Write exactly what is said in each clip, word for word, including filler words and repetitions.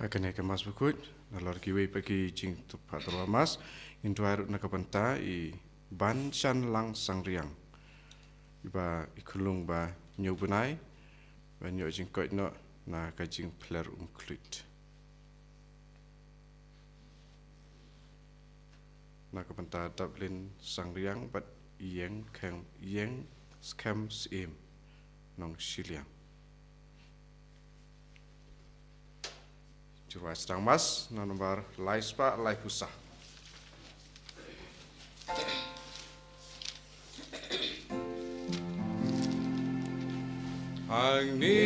Ha kane ka Mass Bakhuid, nalor kiwei pat ki jingpynpaw Mass, ngin duwai ruh na ka bynta i Banshanlang Sangriang, iba i khunlung ba hynñiew bnai, ba ïoh jingkoit noh na ka jingpler umkluid. Na ka bynta Daplin Sangriang bad Ïeng Khem, Ïeng Skhem Syiem, Nongshiliang. Jingduwai sdang Mass na nombar lai spah lai phew saw. Hangne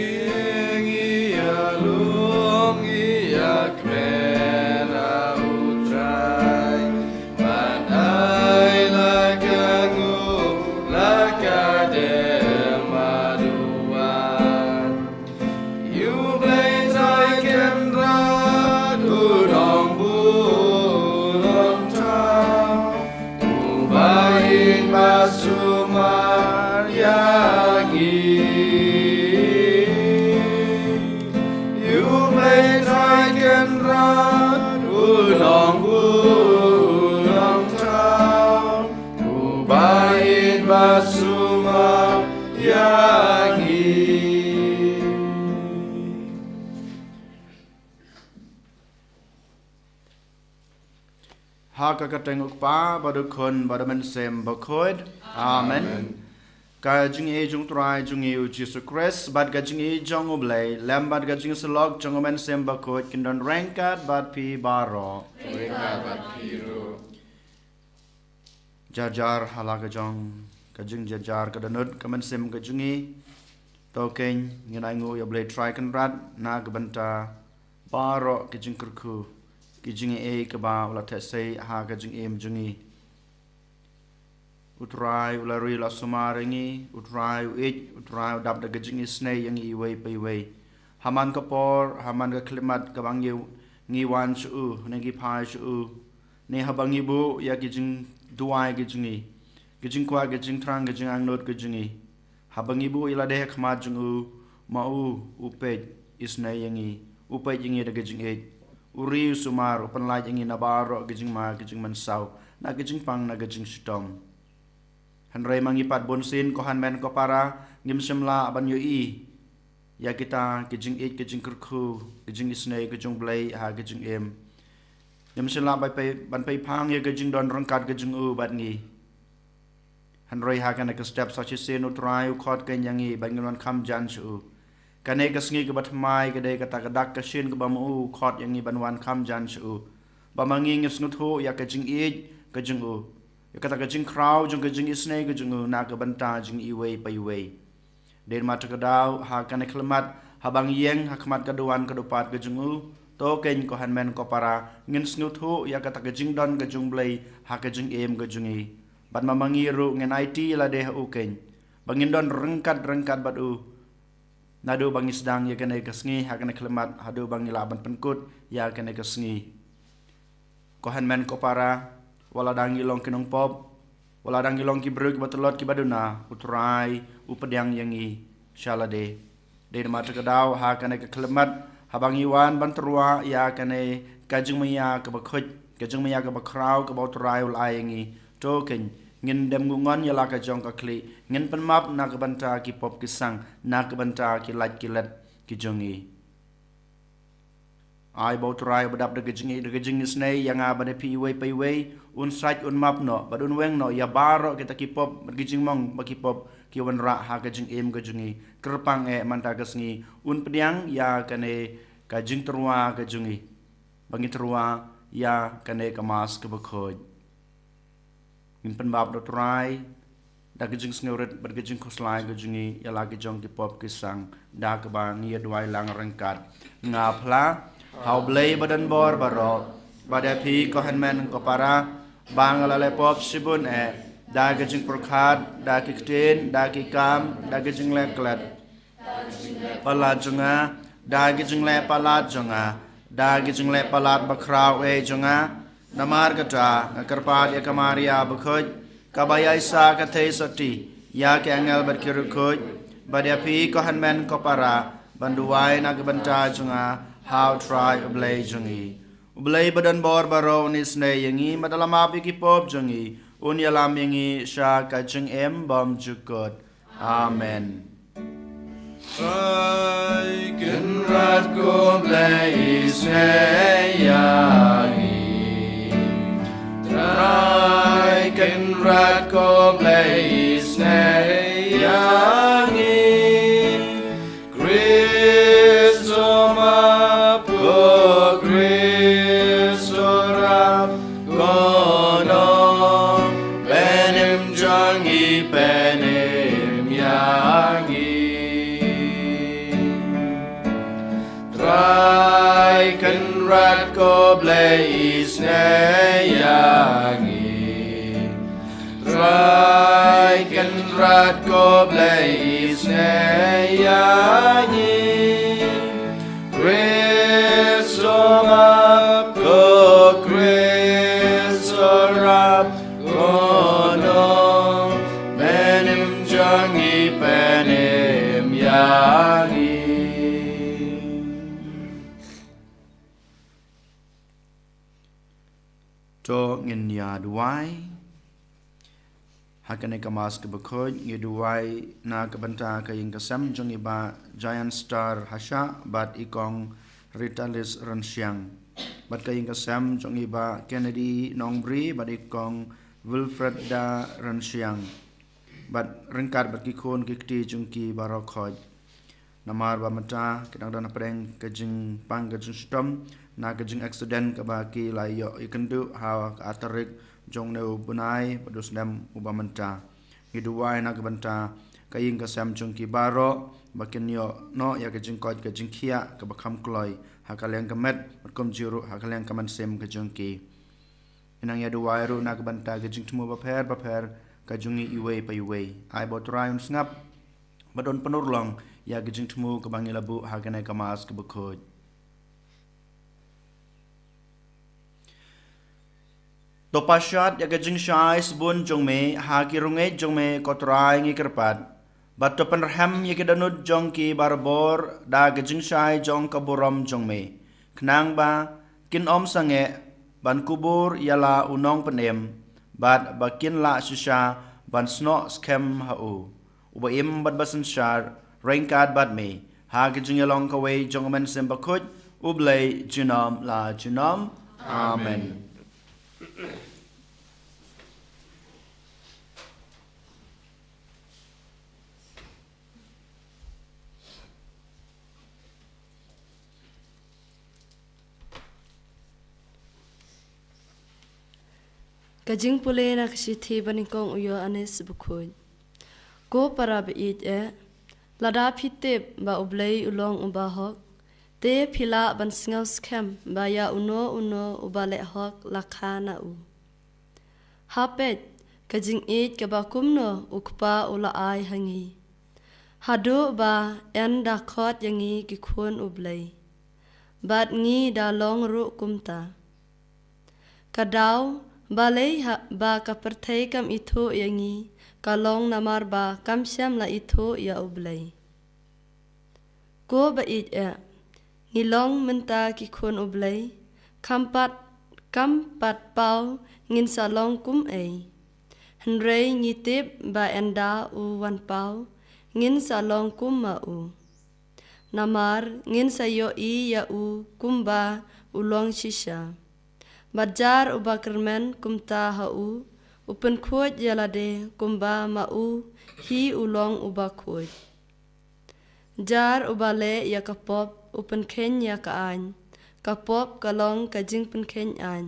ngi ïalum, ngi ïakmen ha U Trai, ban ai la ka nguh, la ka dem haduh. Ïa U Blei Trai Kynrad, U Nongbuh U Nongthaw, Uba ïeit ba sumar ïa ngi. Ïa U Blei Trai Kynrad, U Nongbuh U Nongthaw, Uba ïeit ba sumar ïa ngi. Ha ka kyrteng U Kpa bad U Khun bad U Mynsiem Bakhuid. Amen. Ka jingïeit jong U Trai jong ngi U Jisu Khrist bad ka jingïeit jong U Blei lem bad ka jingïasyllok jong U Mynsiem Bakhuid kin don ryngkat bad phi baroh. Ryngkat bad phi ruh. Jar jar ha la ka jong ka jingjar jar ka dohnud ka mynsiem ka jong ngi. To kein ngin ainguh ïa U Blei Trai Kynrad na ka bynta baroh ki jingkyrkhu, ki jingaiei kaba u la theh sei ha ka jingim jong ngi. U Trai u la ri la sumar ïa ngi, U Trai u ïeit, U Trai u dap da ka jingisynei ïa ngi iwei pa iwei. Ha man ka por, ha man ka khyllipmat kaba ngi, ngi wan sha u, ne ngi phai sha u, ne haba ngi buh ïa ki jingduwai ki jong ngi, ki jingkwah, ki jingthrang, ki jingangnud ki jong ngi, haba ngi buh ïa lade ha khmat jong u, ma u u peit isynei ïa ngi, u peit ïa ngi da ka jingïeit, u ri u sumar, u pynlait ïa ngi na baroh ki jingma ki jingmynsaw, na ki jingpang na ki jingshitom. Hynrei ma ngi pat bunsien ko hynmen ko para ngim shym lah ban ïohi ïa kita ki jingïeit, ki jingkyrkhu, ki jingisynei ki jong U Blei ha ki jingim. Ngim shym lah ban pei, ban pei phang ïa ki jingdon ryngkat ki jong u bad ngi. Hynrei ha kane ka step sa shisien U Trai u khot kein ïa ngi ba ngin wan kham jan sha u. Kane ka sngi kaba thymmai ka dei kata ka dak ka shin kaba ma u u khot ïa ngi ban wan kham jan sha u, ba ma ngi ngin sngewthuh ïa ka jingïeit ka jong u, ïa kata ka jingkhraw jong ka jingisynei ka jong u na ka bynta jong iwei pa iwei. Dei ma ta ka daw ha kane ka khyllipmat, haba ngi ïeng ha khmat ka duwan ka dupat ka jong u, to kein ko hynmen ko para ngin sngewthuh ïa kata ka jingdon ka jong U Blei ha ka jingim ka jong ngi. Bad ma ma ngi ruh ngin aiti ïa lade ha u kein, ba ngin don ryngkat ryngkat bad u, naduh ba ngi sdang ïa kane ka sngi ha kane ka khyllipmat haduh ba ngi lah ban pynkut ïa kane ka sngi. Ko hynmen ko para, wat la dang ngi long ki nongpop, wat la dang ngi long ki briew kiba tlot kiba duna, U Trai u pdiang ïa ngi sha lade. Dei ma ta ka daw ha kane ka khyllipmat, haba ngi wan ban tyrwa ïa kane ka jingmaïa kaba khuid, ka jingmaïa kaba khraw kaba U Trai u la ai ïa ngi. To kein ngin dem ngun ïa la ka jong ka khlieh, ngin pynmap na ka bynta ki pop ki sang, na ka bynta ki lait ki let ki jong ngi. Ai ba U Trai ba dap da ka jing, da ka jingisynei ïa nga bad ïa phi iwei pa iwei, un sait un map noh bad un weng noh ïa baroh kita ki pop bad ki jingmong ba ki pop ki wanrah ha ka jingim ka jong ngi. Kyrpang eh mynta ka sngi un pdiang ïa kane ka jingtyrwa ka jong ngi, ba ngi tyrwa ïa kane ka Mass kaba khuid. Ngin pynmap da U Trai da ka jingsngewrit bad ka jingkhuslai ka jong ngi ïa la ki jong ki pop ki sang, da kaba ngi ïa duwai lang ryngkat. Nga phla ha U Blei ba don bor baroh, bad ïa phi ko hynmen ko para, ba nga la leh pop shibun eh, da ka jingpyrkhat, da ki ktien, da ki kam, da ka jingleh klet palat jong nga, da ki jingleh palat jong nga, da ki jingleh palat bakhraw eh jong nga. Namar kata nga kyrpad ïa ka Maria bakhuid, kaba ïaishah ka theisotti ïa ki angel bad ki riewkhuid, bad ïa phi ko hynmen ko para, ban duwai na ka bynta jong nga ha U Trai U Blei jong ngi. U Blei ba don bor baroh un isynei ïa ngi, bad la map ïa ki pop jong ngi, un ïalam ïa ngi sha ka jingim bymjukut. Amen. Trai Kynrad ko Blei isynei ïa ngi. Trai Kynrad ko Blei isynei ïa ngi. Khrist u map, ko Khrist u rap, ko nongpynim jong ngi pynim ïa ngi. Trai Kynrad ko Blei isynei ïa ngi. Trai Kynrad ko Blei isynei ïa ngi. Khrist u map, ko Khrist u rap, ko nongpynim jong ngi pynim ïa ngi. To ngin ïa duwai. Ha kane ka Mass kaba khuid ngi duwai na ka bynta ka ïing ka sem jong i Bah Giant Star Hasha bad i Kong Ritalis Rynsiang, bad ka ïing ka sem jong i Bah Kennedy Nongbri bad i Kong Wilfreda Rynsiang, bad ryngkat bad ki khun ki kti jong ki baroh khoit. Namar ba mynta ki dang don hapdeng ka jingpang ka jingshitom na ka jingaccident kaba ki la ïoh ïakynduh ha ka ar tarik jong une u bnai bad u snem uba mynta. Ngi duwai na ka bynta ka ïing ka sem jong ki baroh ba kin ïoh noh ïa ka jingkoit ka jingkhiah kaba kham kloi ha ka liang ka met bad kumjuh ruh ha ka liang ka mynsiem ka jong ki. Ngi nang ïa duwai ruh na ka bynta ka jingthmu bapher bapher ka jong ngi iwei pa iwei. Ai ba U Trai un sngap bad un pynurlong ïa ka jingthmu kaba ngi la buh ha kane ka Mass kaba khuid. To pashat ïa ka jingshai sbun jong me ha ki rungeit jong me, ko Trai, ngi kyrpad. Bad to pynrhem ïa ki dohnud jong ki barabor da ka jingshai jong ka burom jong me, khnang ba kin ym sangeh ban kubur ïa la u nongpynim, bad ba kin lah shisha ban snoh skhem ha u, uba im bad ba synshar ryngkat bad me, ha ka jingïalong kawei jong U Mynsiem Bakhuid, U Blei junom la junom. Amen. Ka jingpule na ka shithi ba nyngkong u Ïoannis Bakhuid. Ko para baieit eh, lada phi tip ba U Blei u long uba hok, te phi lah ban sngewskhem ba ïa uno uno uba leh hok la kha na u. Ha peit ka jingïeit kaba kumno u Kpa u la ai ha ngi, haduh ba yn da khot ïa ngi ki khun U Blei, bad ngi da long ruh kumta. Ka daw balei ha ba ka pyrthei kam ithuh ïa ngi ka long namar ba kam shym la ithuh ïa U Blei. Ko baieit eh, ngi long mynta ki khun U Blei, kham pat, kham pat paw ngin sa long kum ei. Hynrei ngi tip ba ynda u wan paw, ngin sa long kum ma u, namar ngin sa ïohi ïa u kumba u long shisha. Bad jar uba kyrmen kumta ha u, u pynkhuid ïa lade kumba ma u hi u long uba khuid. Jar uba leh ïa ka pop u pynkheiñ ïa ka aiñ, ka pop ka long ka jingpynkheiñ aiñ.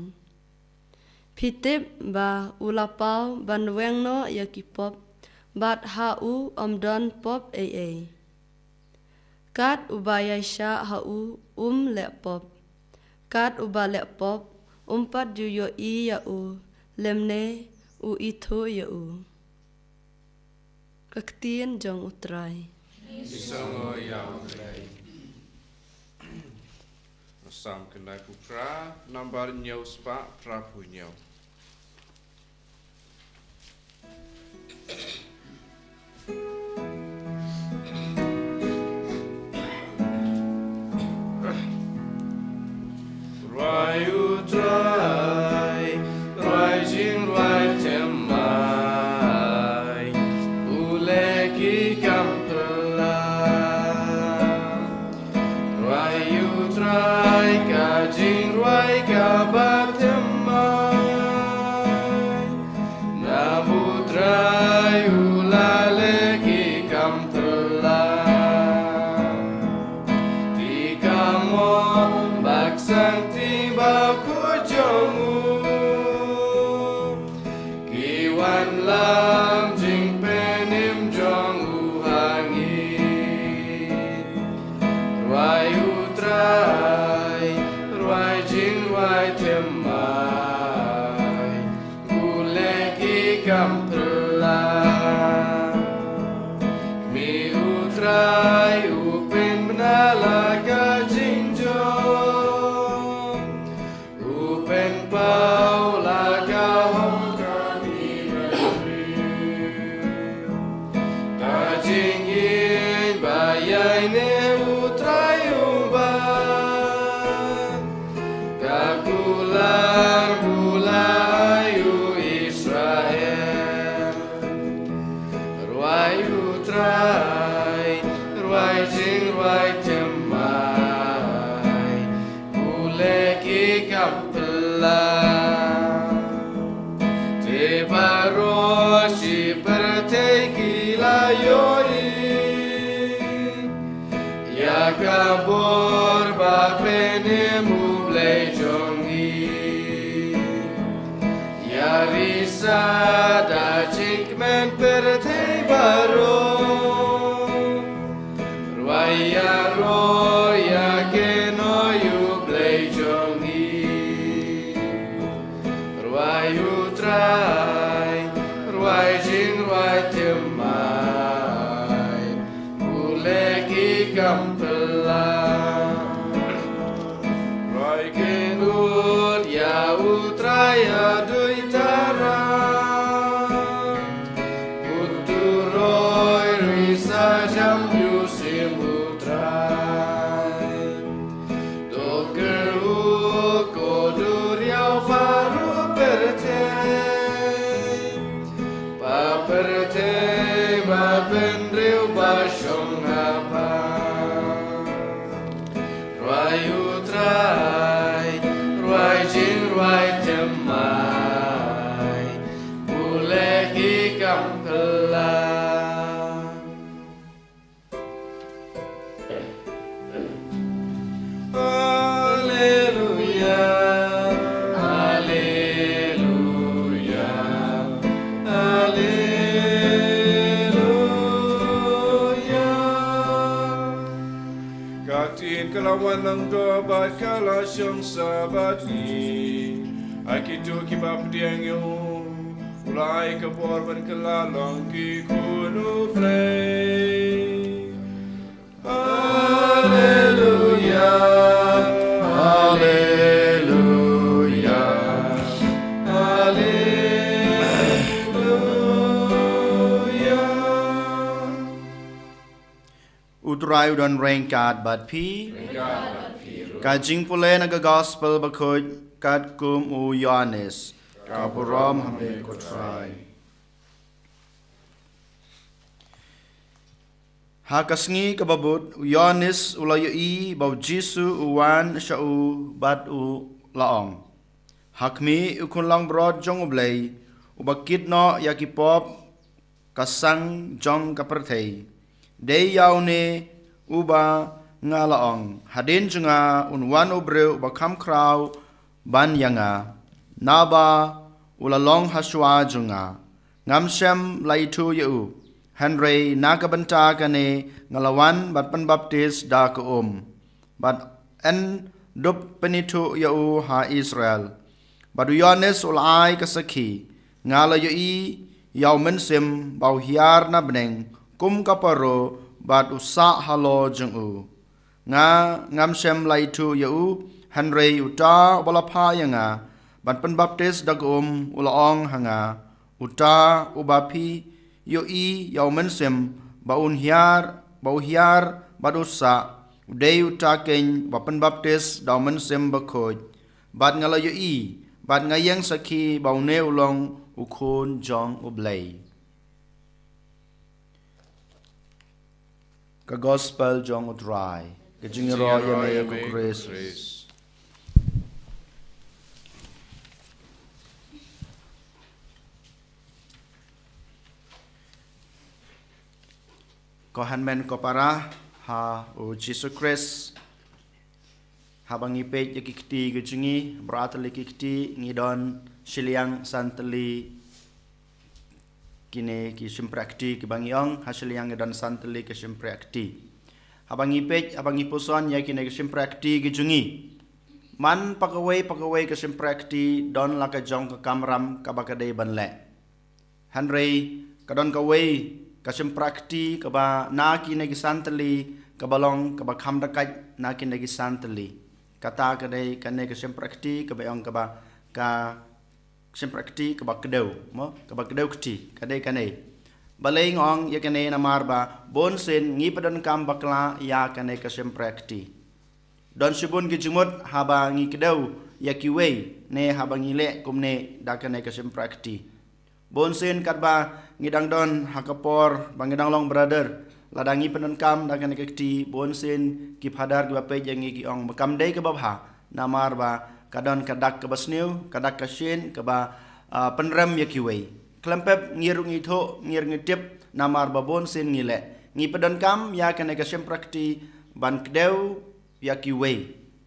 Phi tip ba u la paw ban weng noh ïa ki pop, bad ha u ym don pop ei ei. Kat uba ïaishah ha u um leh pop, kat uba leh pop um pat ju ïohi ïa u, lymne u ithuh ïa u. Ka ktien jong U Trai. Ïa u Trai. Psalm khyndai phew phra, nambar hynñiew spah phra phew hynñiew. U pynbna la ka jingjop, u pynpaw la ka hok ka jingïeit. Ka jingïeit ba ïaineh U Trai uba ka kular ba la ai U Israel. Rwai U Trai, rwai jingrwai thymmai, pule ki kam pynlong. Te baroh shi pyrthei ki la ïohi ïa ka bor ba pynim U Blei jong ngi. Ïa risa da jingkmen pyrthei baroh. Rwai ïaroh ïa kynnoh ïa U Blei jong ngi. Rwai U Trai, rwai jingrwai thymmai, pule ki kam pynlong. Rwai kynnoh ïa U Trai ha dui tharai. Put turoi risa jam ïa u sim U Trai. To kyrhuh ko duriaw baroh pyrthei. Ba pyrthei ba bynriew ba shong ha phang. Rwai U Trai, rwai jingrwai thymmai, pule ki kam pynlong. Alleluia, alleluia, alleluia. Ka ktien ka la wan lang to bad ka la shong sa bad ngi. Ha kito kiba pdiang ïa u, u la ai ka bor ban kylla long ki khun U Blei. Alleluia, alleluia, alleluia. U Trai u don ryngkat bad phi. Ka jingpule na ka Gospel bakhuid katkum u Ïoannis. Ka burom ha me ko Trai. Ha ka sngi kaba bud, u Ïoannis u la ïohi ba u Jisu u wan sha u bad u la ong: Ha khmih, u Khunlangbrot jong U Blei, uba kit noh ïa ki pop ka sang jong ka pyrthei. Dei ïa une uba nga la ong, hadien jong nga un wan u briew uba kham khraw ban ïa nga, naba u la long ha shuwa jong nga. Ngam shym la ithuh ïa u, hynrei na ka bynta kane nga la wan ban pynbaptis da ka um, bad yn dup pynithuh ïa u ha Israel. Bad u Ïoannis u la ai ka sakhi: Nga la ïohi ïa u Mynsiem ba u hiar na bneng kum ka paro bad u sah halor jong u. Nga ngam shym la ithuh ïa u, hynrei uta uba la phah ïa nga ban pynbaptis da ka um u la ong ha nga, uta uba phi ïohi ïa u Mynsiem ba un hiar, ba u hiar bad u sah, u dei uta keiñ uba pynbaptis da u Mynsiem Bakhuid. Bad nga la ïohi bad nga ïeng sakhi ba une u long u Khun jong U Blei. Ka Gospel jong U Trai. Ka jingïaroh ïa me ko Khrist. Ko hynmen ko para ha u Jisu Khrist. Haba ngi peit ïa ki kti ki jong ngi, baroh ar tylli ki kti ngi don shiliang san tylli kine ki shympriah kti kiba ngi ong, ha shiliang ngi don san tylli ki shympriah kti. Haba ngi peit, haba ngi puson ïa kine ki shympriah kti ki jong ngi, man pa kawei pa kawei ka shympriah kti don la ka jong ka kamram kaba ka dei ban leh. Hynrei ka don kawei ka shympriahkti kaba na kine ki san tylli kaba long kaba kham dakait na kine ki san tylli. Kata ka dei kane ka shympriahkti kaba ong kaba ka shympriahkti kaba kdew, mo, kaba kdew kti, ka dei kane. Balei nga ong ïa kane? Namar ba bunsien ngi pyndonkam bakla ïa kane ka shympriahkti. Don shibun ki jingmut haba ngi kdew ïa kiwei ne haba ngi leh kumne da kane ka shympriahkti. Bunsien katba ngi dang don ha ka por ba ngi dang long brother, lada ngi pyndonkam da kane ka kti, bunsien ki phadar kiba peit ïa ngi ki ong ba kam dei kaba bha, namar ba ka don ka dak kaba sniew, ka dak ka shin kaba, ah, pynrem ïa kiwei. Khlem pep ngi ruh ngi thuh, ngi ruh ngi tip, namar ba bunsien ngi leh, ngi pyndonkam ïa kane ka shympriahkti ban kdew ïa kiwei,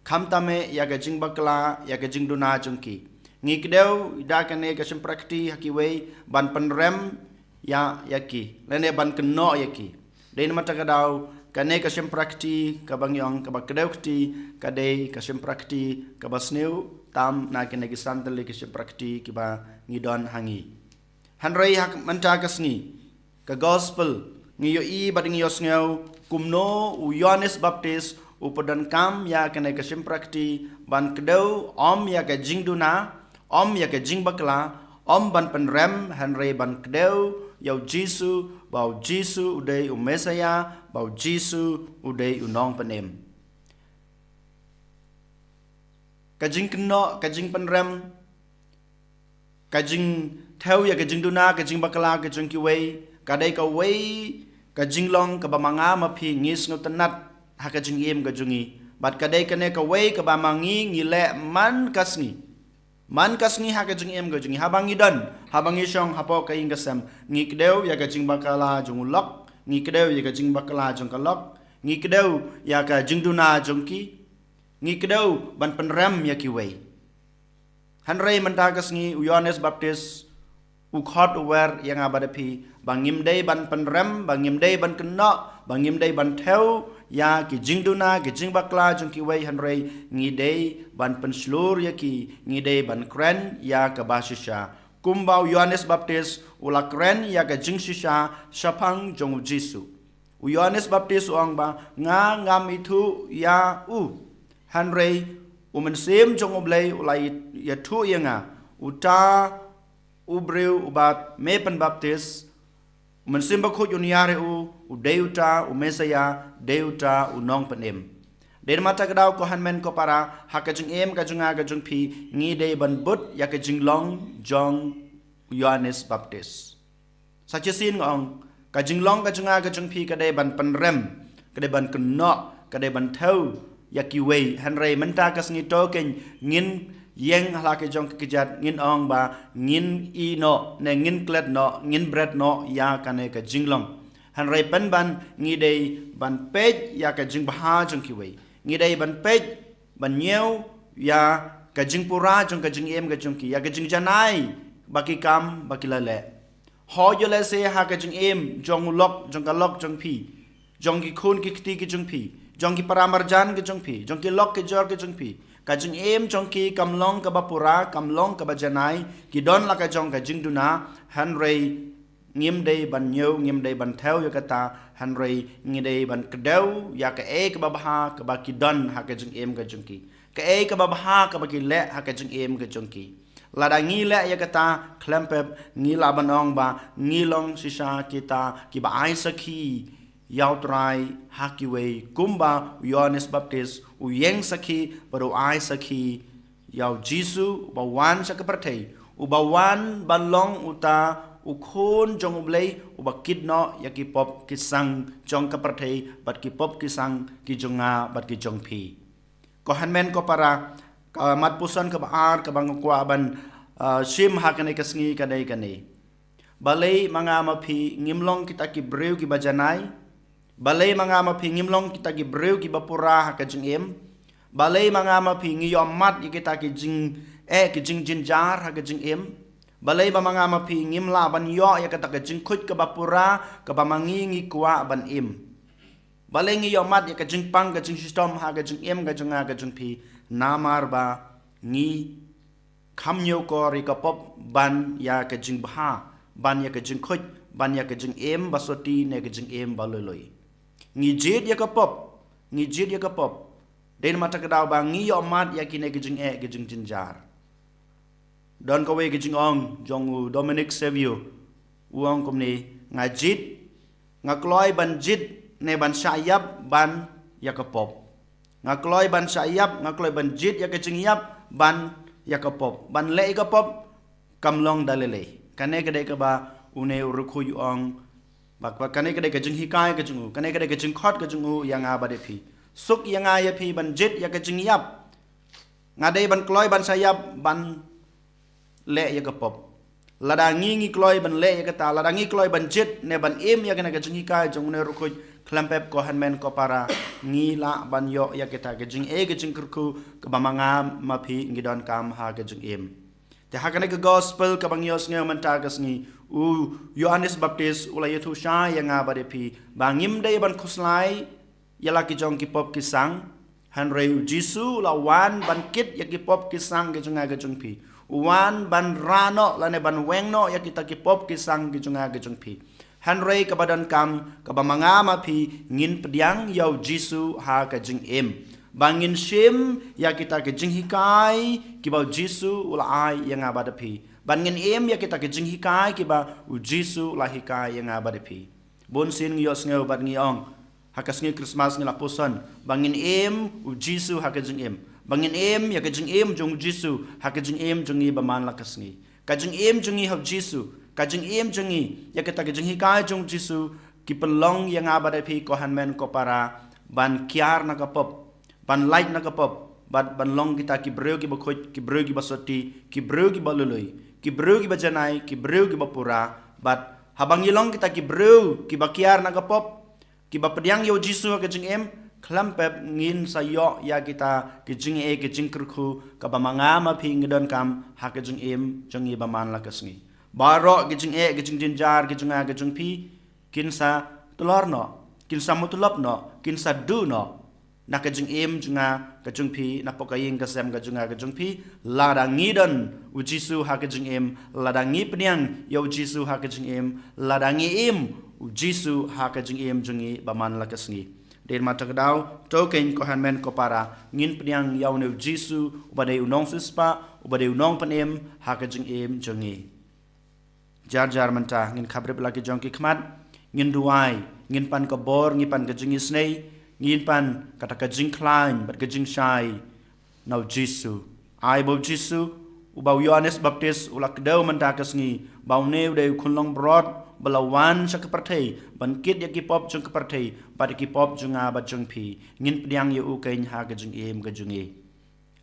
khamtam eh ïa ka jingbakla, ïa ka jingduna jong ki. Ngi kdew da kane ka shympriahkti ha kiwei ban pynrem ïa, ïa ki, lane ban kynnoh ïa ki. Dei namar kata ka daw kane ka shympriahkti kaba ngi ong kaba kdew kti ka dei ka shympriahkti kaba sniew tam na kine ki san tylli ki shympriahkti kiba ngi don ha ngi. Hynrei ha mynta ka sngi, ka gospel, ngi ïohi bad ngi ïohsngew kumno u Ïoannis Baptist u pyndonkam ïa kane ka shympriahkti ban kdew, ym ïa ka jingduna, ym ïa ka jingbakla, ym ban pynrem, hynrei ban kdew ïa u Jisu, ba u Jisu u dei u Messaïah, ba u Jisu u dei u Nongpynim. Ka jingkynnoh, ka jingpynrem, ka jingthew ïa ka jingduna, ka jingbakla ka jong kiwei, ka dei kawei ka jinglong kaba ma nga ma phi ngi sngewtynnat ha ka jingim ka jong ngi. Bad ka dei kane kawei kaba ma ngi ngi leh man ka sngi. Man ka sngi ha ka jingim ka jong ngi, haba ngi don, haba ngi shong hapoh ka ïing ka sem, ngi kdew ïa ka jingbakla jong u lok, ngi kdew ïa ka jingbakla jong ka lok, ngi kdew ïa ka jingduna jong ki, ngi kdew ban pynrem ïa kiwei. Hynrei mynta ka sngi u Ïoannis Baptist u khot u wer ïa nga bad ïa phi ba ngim dei ban pynrem, ba ngim dei ban kynnoh, ba ngim dei ban thew ïa ki jingduna, ki jingbakla jong kiwei, hynrei ngi dei ban pynshlur ïa ki, ngi dei ban kren ïa kaba shisha. Kumba u Ïoannis Baptist u la kren ïa ka jingshisha shaphang jong u Jisu. U Ïoannis Baptist u ong ba nga ngam ithuh ïa u, hynrei u Mynsiem jong U Blei u la ïathuh ïa nga, uta u briew uba me pynbaptis, u Mynsiem Bakhuid un ïar ïa u, u dei uta u Messaïah, dei uta u Nongpynim. Dei namar kata ka daw ko hynmen ko para, ha ka jingim ka jong nga ka jong phi, ngi dei ban bud ïa ka jinglong jong u Ïoannis Baptist. Sa shisien nga ong, ka jinglong ka jong nga ka jong phi ka dei ban pynrem, ka dei ban kynnoh, ka dei ban thew ïa kiwei, hynrei mynta ka sngi to kein ngin ïeng ha la ka jong ka kjat, ngin ong ba ngin ïehnoh ne ngin klet noh, ngin bret noh ïa kane ka jinglong. Hynrei pynban ngi dei ban peit ïa ka jingbha jong kiwei. Ngi dei ban peit, ban ñiew ïa ka jingpura jong ka jingim ka jong ki, ïa ka jingjanai ba ki kam ba ki la leh. Hooid, ïa lehse ha ka jingim jong u lok, jong ka lok jong phi, jong ki khun ki kti ki jong phi, jong ki para marjan ki jong phi, jong ki lok ki jor ki jong phi, ka jingim jong ki kam long kaba pura, kam long kaba janai, ki don la ka jong ka jingduna, hynrei ngim dei ban ñiew, ngim dei ban thew ïa kata, hynrei ngi dei ban kdew ïa kaei kaba bha kaba ki don ha ka jingim ka jong ki, kaei kaba bha kaba ki leh ha ka jingim ka jong ki. Lada ngi leh ïa kata, khlem pep ngi lah ban ong ba ngi long shisha kita kiba ai sakhi ïa U Trai ha kiwei, kumba u Ïoannis Baptist u ïeng sakhi bad u ai sakhi ïa u Jisu uba wan sha ka pyrthei, uba wan ban long uta u Khun jong U Blei uba kit noh ïa ki pop ki sang jong ka pyrthei bad ki pop ki sang ki jong nga bad ki jong phi. Ko hynmen ko para, ka mat puson kaba ar kaba nga kwah ban, ah, shim ha kane ka sngi ka dei kane. Balei ma nga ma phi ngim long kita ki briew kiba janai? Balei ma nga ma phi ngim long kita ki briew kiba pura ha ka jingim? Balei ma nga ma phi ngi ïohmad ïa kita ki jing, eh, ki jingjynjar ha ka jingim? Balei ba ma nga ma phi ngim lah ban ïoh ïa kata ka jingkhuid kaba pura kaba ma ngi ngi kwah ban im? Balei ngi ïohmad ïa ka jingpang ka jingshitom ha ka jingim ka jong nga ka jong phi? Namar ba ngi kham ñiewkor ïa ka pop ban ïa ka jingbha, ban ïa ka jingkhuid, ban ïa ka jingim ba soti ne ka jingim ba lui lui. Ngi jied ïa ka pop, ngi jied ïa ka pop. Dei namar kata ka daw ba ngi ïoh mad ïa kine ki jingeh ki jingjynjar. Don kawei ka jingong jong u Dominic Savio, u ong kumne: Nga jied, nga kloi ban jied ne ban shah ïap ban ïa ka pop. Nga kloi ban shah ïap, nga kloi ban jied ïa ka jingïap ban ïa ka pop. Ban leh ïa ka pop kam long da lei lei. Kane ka dei kaba une u riewkhuid u ong, ba, ba kane ka dei ka jinghikai ka jong u, kane ka dei ka jingkhot ka jong u ïa nga bad ïa phi. Suk ïa nga ïa phi ban jied ïa ka jingïap. Nga dei ban kloi ban shah ïap ban leh ïa ka pop. Lada ngi, ngi kloi ban leh ïa kata, lada ngi kloi ban jied ne ban im ïa kane ka jinghikai jong une u riewkhuid, khlem pep ko hynmen ko para, ngi lah ban ïoh ïa kita ki jingeh ki jingkyrkhu kiba ma nga ma phi ngi donkam ha ka jingim. Te ha kane ka gospel kaba ngi ïohsngew mynta ka sngi, u Ïoannis Baptist u la ïathuh shai ïa nga bad ïa phi ba ngim dei ban khuslai ïa la ki jong ki pop ki sang, hynrei u Jisu u la wan ban kit ïa ki pop ki sang ki jong nga ki jong phi. U wan ban rah noh lane ban weng noh ïa kita ki pop ki sang ki jong nga ki jong phi. Hynrei kaba donkam, kaba ma nga ma phi ngin pdiang ïa u Jisu ha ka jingim. Ba ngin shim ïa kita ki jinghikai kiba u Jisu u la ai ïa nga bad ïa phi. Ba ngin im ïa kita ki jinghikai kiba u Jisu u la hikai ïa nga bad ïa phi. Bun sien ngi ïohsngew bad ngi ong, ha ka sngi Christmas ngi la puson ba ngin im u Jisu ha ka jingim. Ba ngin im ïa ka jingim jong u Jisu ha ka jingim jong ngi ba man la ka sngi. Ka jingim jong ngi ha u Jisu, ka jingim jong ngi ïa kata ka jinghikai jong u Jisu, ki pynlong ïa nga bad ïa phi ko hynmen ko para ban kiar na ka pop, ban lait na ka pop, bad ban long kita ki briew kiba khuid, ki briew kiba soti, ki briew kiba lui lui, ki briew kiba janai, ki briew kiba pura. Bad haba ngi long kita ki briew kiba kiar na ka pop, kiba pdiang ïa u Jisu ha ka jingim, khlem pep ngin sa ïoh ïa kita ki jingeh ki jingkyrkhu kaba ma nga ma phi ngi donkam ha ka jingim jong ngi ba man la ka sngi. Baroh ki jingeh ki jingjynjar ki jong nga ki jong phi kin sa tlor noh, kin sa mutulop noh, kin sa duh noh na ka jingim jong nga ka jong phi, na poh ka ïing ka sem ka jong nga ka jong phi. Lada ngi don u Jisu ha ka jingim, lada ngi pdiang ïa u Jisu ha ka jingim, lada ngi im u Jisu ha ka jingim jong ngi ba man la ka sngi. Dei namar kata ka daw, to keiñ ko hynmen ko para, ngin pdiang ïa une u Jisu uba dei u nongsiewspah, uba dei u nongpynim ha ka jingim jong ngi. Jar jar mynta ngin khapbrip la ki jong ki khmat, ngin duwai, ngin pan ka bor, ngin pan ka jingisynei, ngin pan kata ka jingkhlaiñ bad ka jingshai na u Jisu. Ai ba u Jisu, uba u Ïoannis Baptist u la kdew mynta ka sngi ba une u dei u khun longbrot ba la wan sha ka pyrthei ban kit ïa ki pop jong ka pyrthei bad ïa ki pop jong nga bad jong phi. Ngin pdiang ïa u keiñ ha ka jingim ka jong ngi.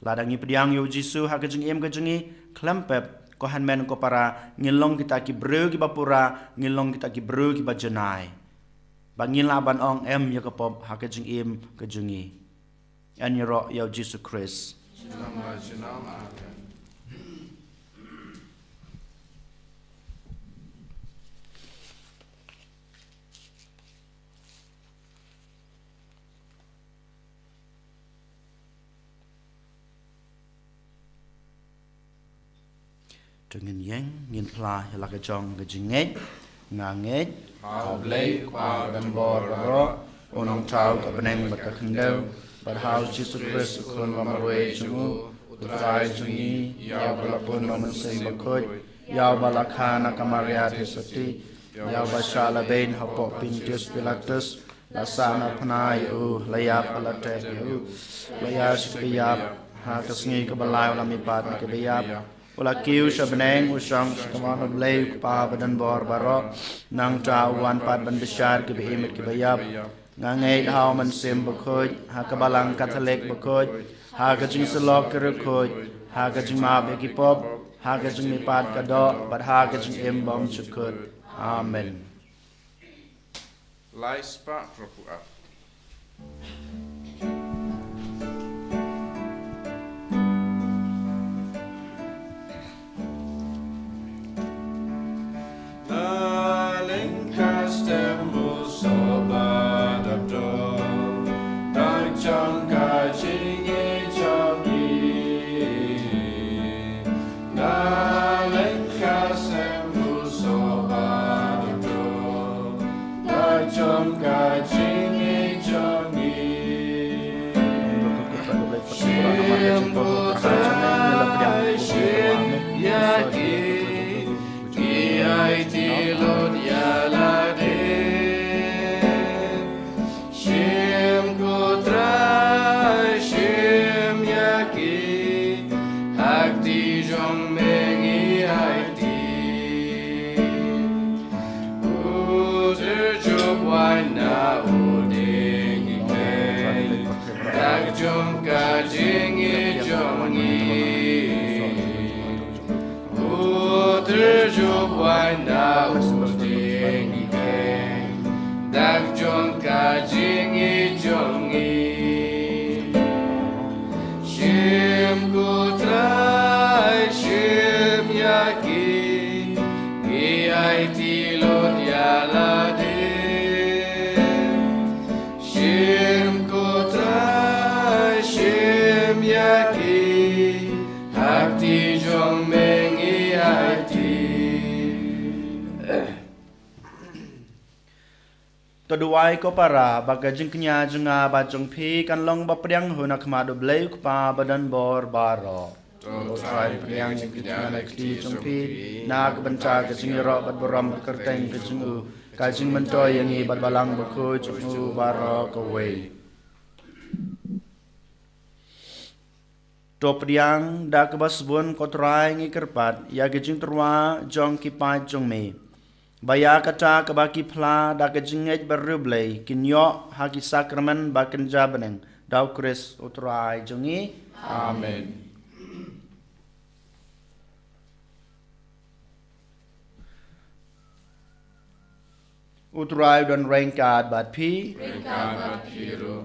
Lada ngi pdiang ïa u Jisu ha ka jingim ka jong ngi, khlem pep ko hynmen ko para, ngin long kita ki briew kiba pura, ngin long kita ki briew kiba janai. Ba ngin lah ban ong em ïa ka pop ha ka jingim ka jong ngi. Yn ïaroh ïa u Jisu Khrist. Amen. To ngin ïeng, ngin phla ïa la ka jong ka jingngeit. Nga ngeit ha U Blei U Kpa ba donbor baroh, U Nongthaw ka bneng bad ka khyndew, bad ha U Jisu Khrist U Khun ba marwei jong U, U Trai jong ngi, ïa uba la pun na U Mynsiem Bakhuid, ïa uba la kha na ka Maria Theisotti, ïa uba shah la beiñ hapoh Pontius Pilatus, la sahnarphna ïa U, la ïap bad la tep ïa U, la ïaid sha kiba ïap, ha ka sngi kaba lai U la mihpat na kiba ïap, U la kiew sha bneng, U shong sha kamon U Blei U Kpa ba donbor baroh. Nangta U wan pat ban bishar kiba im bad kiba ïap. Nga ngeit ha U Mynsiem Bakhuid, ha ka Balang Katholik bakhuid, ha ka jingsyllok ki riewkhuid, ha ka jingmap ïa ki pop, ha ka jingmihpat ka doh, bad ha ka jingim bymjukut. Amen. Lai spah hynriewphew ar. Jong ka jingïeit jong ngi. U Trai jong wanda u jingïeit. Dak jong ka jingïeit jong ngi. Shim ko Trai shim ïa ki. Ngi aiti lut ïa lade. Shim ko Trai shim ïa ki. Ha kti jong me ngi aiti. To duwai ko para ba ka jingkñia jong nga bad jong phi kan long ba pdiang hun ha khmat U Blei U Kpa badonbor baroh. To Trai pdiang jingkñia na kti jong phi na ka bynta ka jingïaroh bad burom bad kyrteng ka jong u, ka jingmyntoi ïa ngi bad Balang Bakhuid jong u baroh kawei. To pdiang da kaba sbun ko Trai ngi kyrpad ïa ka jingtyrwa jong ki paid jong me, ba ïa kata kaba ki phla da ka jingngeit bariewblei kin ïoh ha ki sakramen ba kynja bneng da U Khrist U Trai jong ngi. Amen. U Trai u don ryngkat bad phi. Ryngkat bad phi ruh.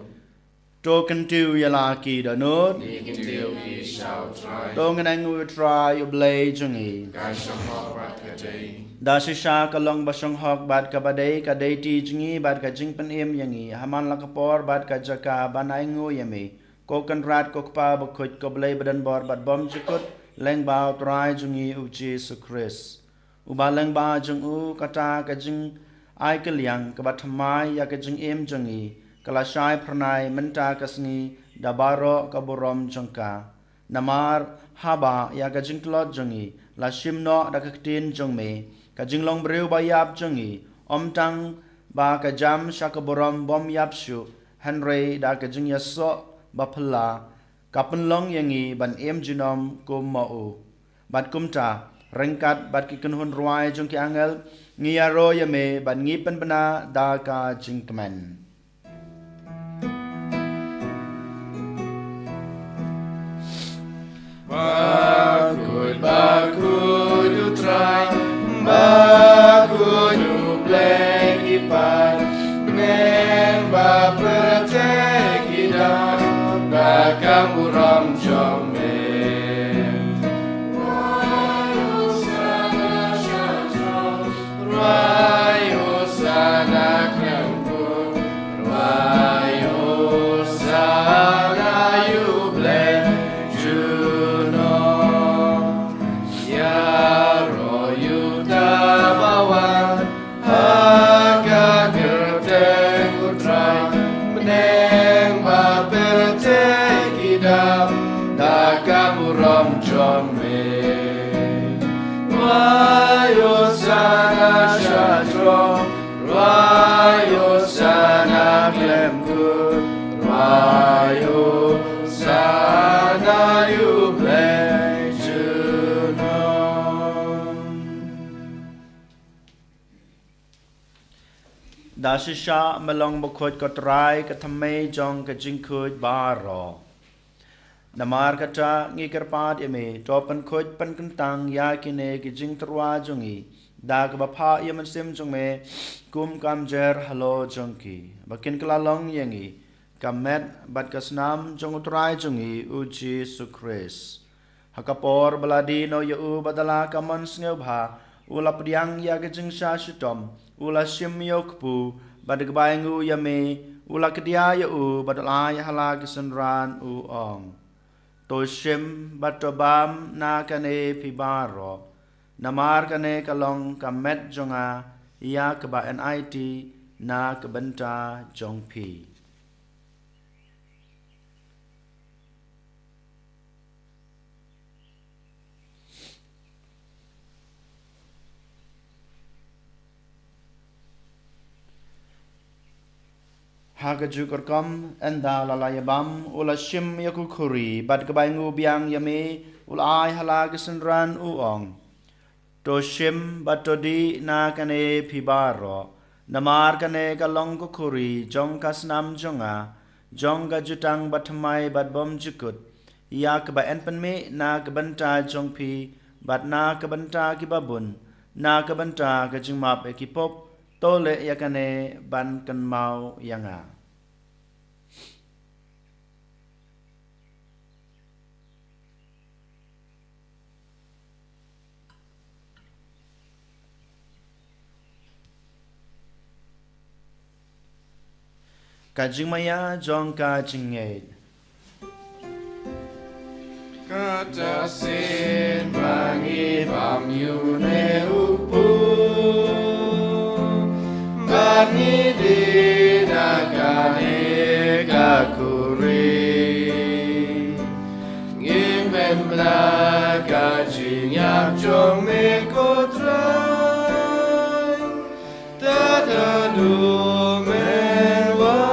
To kyntiew ïa la ki dohnud. Ngi kyntiew ïa ki sha U Trai. To ngin ainguh ïa U Trai U Blei jong ngi. Ka shong hok bad ka dei. Da shisha ka long ba shong hok bad kaba dei, ka dei ti jong ngi bad ka jingpynim ïa ngi ha man la ka por bad ka jaka ban ainguh ïa me, ko Kynrad ko Kpa Bakhuid, ko Blei badonbor bad bymjukut lyngba U Trai jong ngi U Jisu Khrist. Uba lyngba jong u kata ka jingai kylliang kaba thymmai ïa ka jingim jong ngi ka la shai phyrnai mynta ka sngi da baroh ka burom jong ka. Namar haba ïa ka jingtlot jong ngi la shim noh da ka ktien jong me, ka jinglong briew ba ïap jong ngi, ym tang ba ka jam sha ka burom bym ïap shuh, hynrei da ka jingïasoh ba phylla, ka pynlong ïa ngi ban im junom kum ma u. Bad kumta, ryngkat bad ki kynhun rwai jong ki angel, ngi ïaroh ïa me bad ngi pynbna da ka jingkmen. Bakhuid, bakhuid U Trai, bakhuid U Blei ki paid, bneng bad pyrthei ki dap da ka burom jong me. Rwai Hosana khlem kut, rwai Hosana ïa U Blei junom. Ïaroh ïa uta uba wan ha ka kyrteng U Trai, bneng bad pyrthei ki dap da ka burom jong me. Rwai Hosana sha jrong, rwai Hosana khlem kut, rwai Hosana ïa U Blei junom. Da shisha me long bakhuid ko Trai, ka thymmei jong ka jingkhuid baroh. Namar kata ngi kyrpad ïa me, to pynkhuid pynkyntang ïa kine ki jingtyrwa jong ngi da kaba phah ïa u Mynsiem jong me, kum ka mjer halor jong ki, ba kin kylla long ïa ngi ka met bad ka snam jong U Trai jong ngi U Jisu Khrist. Ha ka por ba la die noh ïa u bad da la ka mon sngewbha u la pdiang ïa ka jingshah shitom, u la shim ïa u kpu, bad da kaba ainguh ïa me u la kdiah ïa u bad u la ai ha la ki synran, u ong: To shim bad to bam na kane phi baroh, namar kane ka long ka met jong nga ïa kaba yn aiti na ka bynta jong phi. Ha kajuh ka rukom, ynda la la ïa bam, u la shim ïa ka khuri, bad kaba ainguh biang ïa me u la ai ha la ki synran, u ong: To shim bad to dih na kane phi baroh, namar kane ka long ka khuri jong ka snam jong nga, jong ka jutang bathymmai bad bymjukut, ïa kaba yn pynmih na ka bynta jong phi bad na ka bynta kiba bun, na ka bynta ka jingmap ïa ki pop. To leh ïa kane ban kynmaw ïa nga. Ka jingmaïa jong ka jingngeit. Kata sien ba ngi bam ïa une u kpu, ba ngi die na kane ka khuri. Ngim pynbna ka jingïap jong me ko Trai, tad haduh men wan.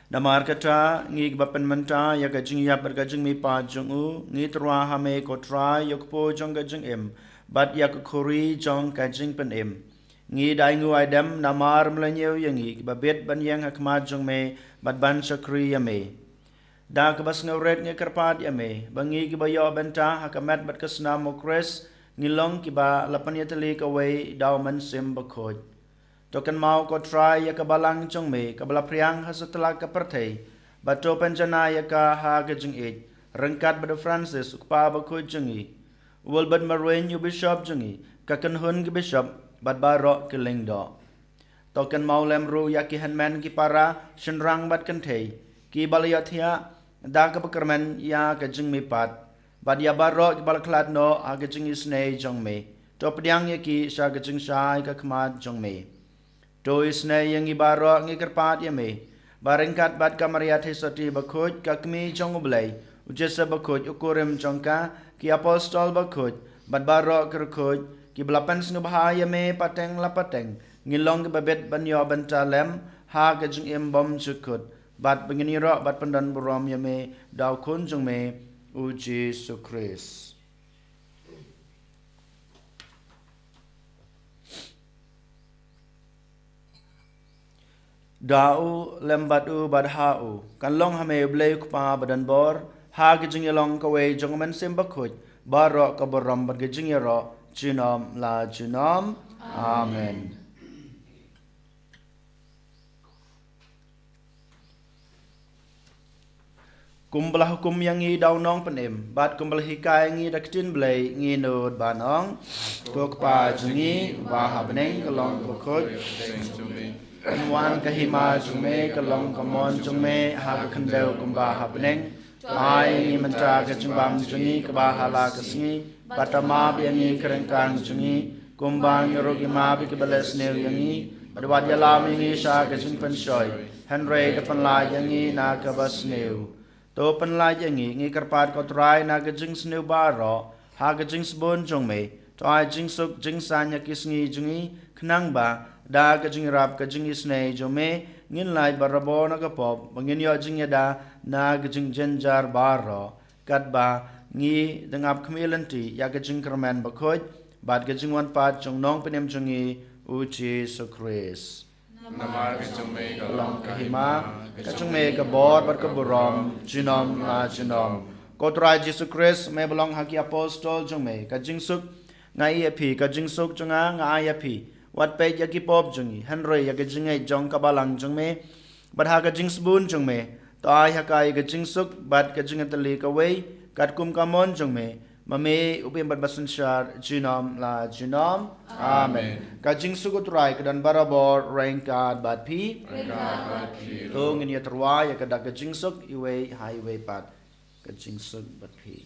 Namar kata, ngi kiba pynmynta ïa ka jingïap bad ka jingmihpat jong u, ngi tyrwa ha me ko Trai, ïa u kpu jong ka jingim bad ïa ka khuri jong ka jingpynim. Ngi da ainguh aidem namar me la ñiew ïa ngi kiba bit ban ïeng ha khmat jong me bad ban shakri ïa me. Da kaba sngewrit ngi kyrpad ïa me ba ngi kiba ïoh bynta ha ka met bad ka snam u Khrist, ngi long kiba la pynïatylli kawei da u Mynsiem Bakhuid. To kynmaw ko Trai ïa ka balang jong me kaba la phriang ha satlak ka pyrthei, bad to pynjanai ïa ka ha ka jingïeit ryngkat bad u Francis u kpa bakhuid jong ngi, u Wilbert Marwein u bishop jong ngi, ka kynhun ki bishop bad baroh ki lyngdoh. To kynmaw lem ruh ïa ki hynmen ki para, shynrang bad kynthei kiba la ïohthiah da kaba kyrmen ïa ka jingmihpat, bad ïa baroh kiba la khlad noh ha ka jingisynei jong me. To pdiang ïa ki sha ka jingshai ka khmat jong me. To isynei ïa ngi baroh, ngi kyrpad ïa me ba ryngkat bad ka Maria Theisotti bakhuid, ka kmie jong u Blei, u Joseph bakhuid u kurim jong ka, ki apostol bakhuid bad baroh ki riewkhuid kiba la pynsngewbha ïa me pateng la pateng, ngin long kiba bit ban ïoh bynta lem ha ka jingim bymjukut, bad ba ngin ïaroh bad pyndonburom ïa me da u Khun jong me u Jisu Khrist. Da u, lem bad u, bad ha u, kan long ha me u Blei u Kpa badonbor, ha ka jingïalong kawei jong u Mynsiem Bakhuid, baroh ka burom bad ka jingïaroh junom la junom. Amen. Kumba la hukum ïa ngi da u Nongpynim, bad kumba la hikai ïa ngi da ka ktien Blei, ngin nud ban ong: Ko Kpa jong ngi uba ha bneng, ka long kaba khuid. Wan ka hima jong me, ka long ka mon jong me ha ka khyndew kumba ha bneng. To ai ïa ngi mynta ka jingbam jong ngi kaba ha la ka sngi, bad to map ïa ngi ki ryngkang jong ngi, kumba ngi ruh ngi map ïa kiba leh sniew ïa ngi, bad wat ïalam ïa ngi sha ka jingpynshoi, hynrei to pynlait ïa ngi na kaba sniew. To pynlait ïa ngi, ngi kyrpad ko Trai, na ka jingsniew baroh, ha ka jingsbun jong me. To ai jingsuk jingsaiñ ha ki sngi jong ngi, khnang ba da ka jingïarap ka jingisynei jong me, ngin lait barabor na ka pop, ba ngin ïoh jingïada na ka jingjynjar baroh, katba ngi dang ap khmih lynti ïa ka jingkyrmen bakhuid bad ka jingwan pat jong u Nongpynim jong ngi, u Jisu Khrist. Namar ka jong me ka long ka hima, ka jong me ka bor bad ka burom junom la junom. Ko Trai Jisu Khrist, me ba la ong ha ki apostol jong me: Ka jingsuk nga ai ïa phi, ka jingsuk jong nga nga ai ïa phi. Wat peit ïa ki pop jong ngi, hynrei ïa ka jingngeit jong ka balang jong me. Bad ha ka jingsbun jong me, to ai ha ka ïa ka jingsuk bad ka jingïatylli kawei, katkum ka mon jong me, ma me u ba im bad ba synshar junom la junom. Amen. Ka jingsuk u Trai ka don barabor ryngkat bad phi. Ryngkat bad phi. To ngin ïatyrwa ïa ka da ka jingsuk iwei ha iwei pat. Ka jingsuk bad phi.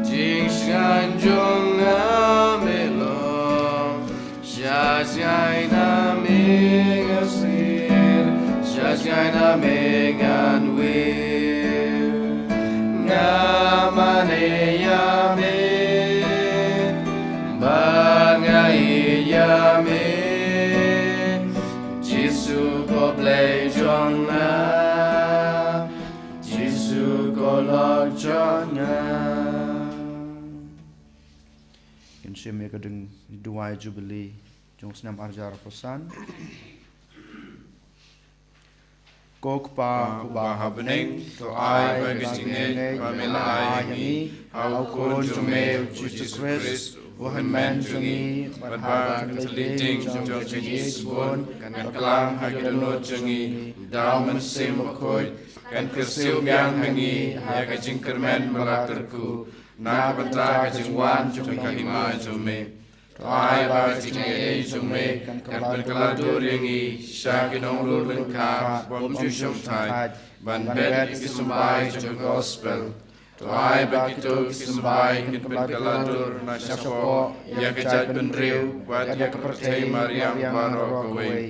Nga sngewsih, sha jngai na me ngan wir. Nga mane ïa me, bad nga ïeit ïa me. Jisu ko Blei jong nga, Jisu ko lok jong nga. Ngin shim ïa ka ding duwai Jubilee jong u snem arhajar arphew san. Ko Kpa uba ha bneng, to ai ba ka jingngeit ba me la ai ha ngi ha u Khun jong me u Jisu Khrist, u hynmen jong ngi, bad ba ka ktien jong ka jingïeit bun kan klang ha ki dohnud jong ngi da u Mynsiem Bakhuid, kan kyrsiew biang ha ngi ïa ka jingkyrmen ba la kyrkhu na ka bynta ka jingwan jong ka hima jong me. To ai ba ka jingaiei jong me kan pynkylla dur ïa ngi sha ki nongrur lyngkha bym ju shongthait ban bet ïa ki symbai jong ka gospel. To ai ba kito ki symbai kin pynkylla dur na shapoh ïa ka jaitbynriew bad ïa ka pyrthei mariang baroh kawei,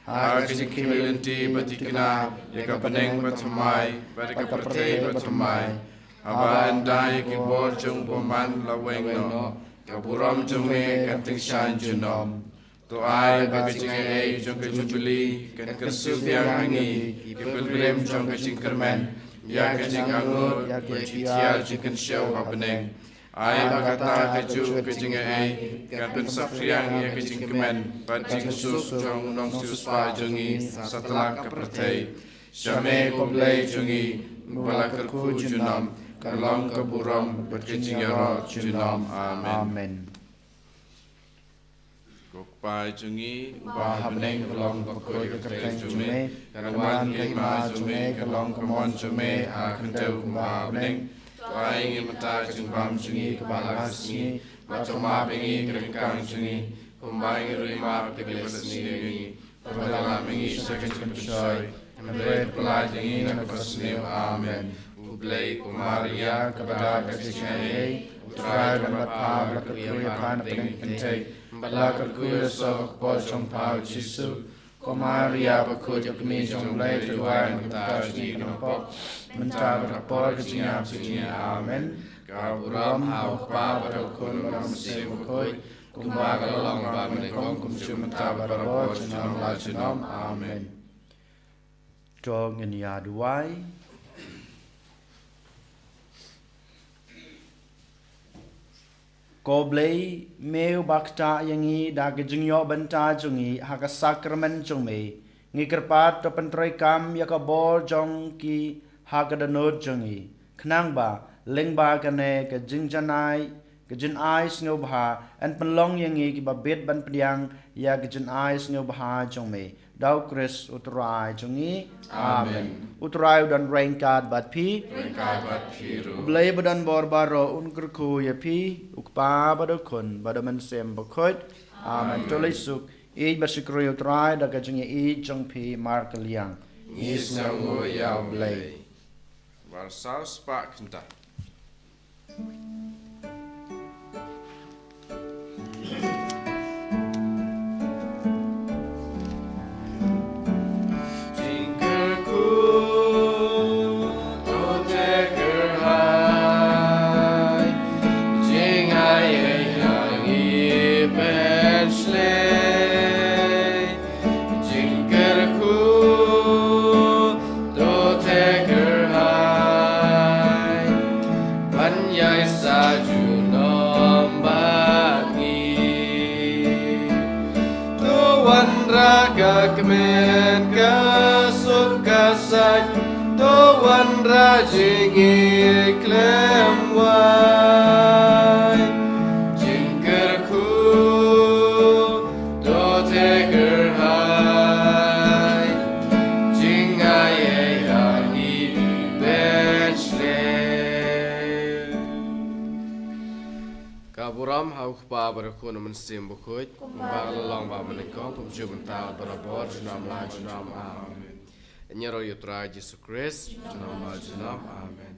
ha ka jingkhmih lynti ba thikna ïa ka bneng bathymmai bad ïa ka pyrthei bathymmai. Haba yn da ïa ki bor jong u bymman lawei noh, ka burom jong me kan tyngshaiñ junom. To ai ba ka jingaiei jong ka Jubilee kan kyrsiew biang ha ngi, ki pilgrim jong ka jingkyrmen, ïa ka jingangnud, ïa ki tiar jingkynshew ha bneng. Ai ba kata kajuh ka jingaiei kan pynsaphriang ïa ka jingkmen bad jingsuk jong u nongsiewspah jong ngi satlak ka pyrthei. Sha me ko Blei jong ngi, uba la kyrkhu junom, ka long ka burom bad ka jingïaroh junom. Amen. Amen. Ko Kpa jong ngi uba ha bneng, ka long bakhuid ka kyrteng jong me, kan wan ka hima jong me, ka long ka mon jong me ha ka khyndew kumba ha bneng. To ai ngi mynta ka jingbam jong ngi kaba la ka sngi, bad to map ïa ngi ka ryngkang jong ngi, kumba ngi ruh ngi map ïa kiba sniew ïa ngi. Bad ym ïalam ïa ngi sha ka jingpynshoi, hynrei to pynlait ïa ngi na kaba sniew. Amen. U Blei, ko Maria kaba dap ka jingaiei, U Trai u don bad pha, ba la kyrkhu ïa pha na pdeng ki kynthei, bad la kyrkhu ïa u soh ka kpoh jong pha u Jisu. Ko Maria bakhuid, ka kmie jong U Blei, to duwai ïa ngi ki nongpop, mynta bad ha ka por ka jingïap jong ngi. Amen. Ka burom ha U Kpa bad ha U Khun bad ha U Mynsiem Bakhuid, kumba ka la long ba mynnyngkong, kumjuh mynta bad barabor, junom la junom. Amen. To ngin ïa duwai. Ko Blei, me uba ktah ïa ngi da ka jingïoh bynta jong ngi ha ka sakramen jong me, ngi kyrpad to pyntreikam ïa ka bor jong ki ha ka dohnud jong ngi, khnang ba lyngba kane ka jingjanai, ka jingai sngewbha, yn pynlong ïa ngi kiba bit ban pdiang ïa ka jingai sngewbha jong me. Da U Khrist U Trai jong ngi. Amen. Amen. U Trai u don ryngkat bad phi. Ryngkat bad phi ruh. U Blei ba don bor baroh un kyrkhu ïa phi, U Kpa bad U Khun bad U Mynsiem Bakhuid. Amen. Amen. To leit suk, ïeit bad shakri U Trai da ka jingïeit jong phi markylliang. Ngi sngewnguh ïa U Blei. War saw spah kynta. Jingkyrkhu to theh kyrhai, jingaiei ha ngi pynshlei. Jingkyrkhu to theh kyrhai, ban ïaisah junom bad ngi. To wanrah ka kmen ka suk ka saiñ, to wanrah jingïeit khlem wai. Jingkyrkhu to theh kyrhai, jingaiei ha ngi pynshlei. Ka burom ha U Kpa bad U Khun, U Mynsiem Bakhuid, kumba ka la long ba mynnyngkong, kumjuh mynta, barabor, junom la junom. Amen. Ïaroh ïa U Trai Jisu Khrist. Junom la junom. Amen.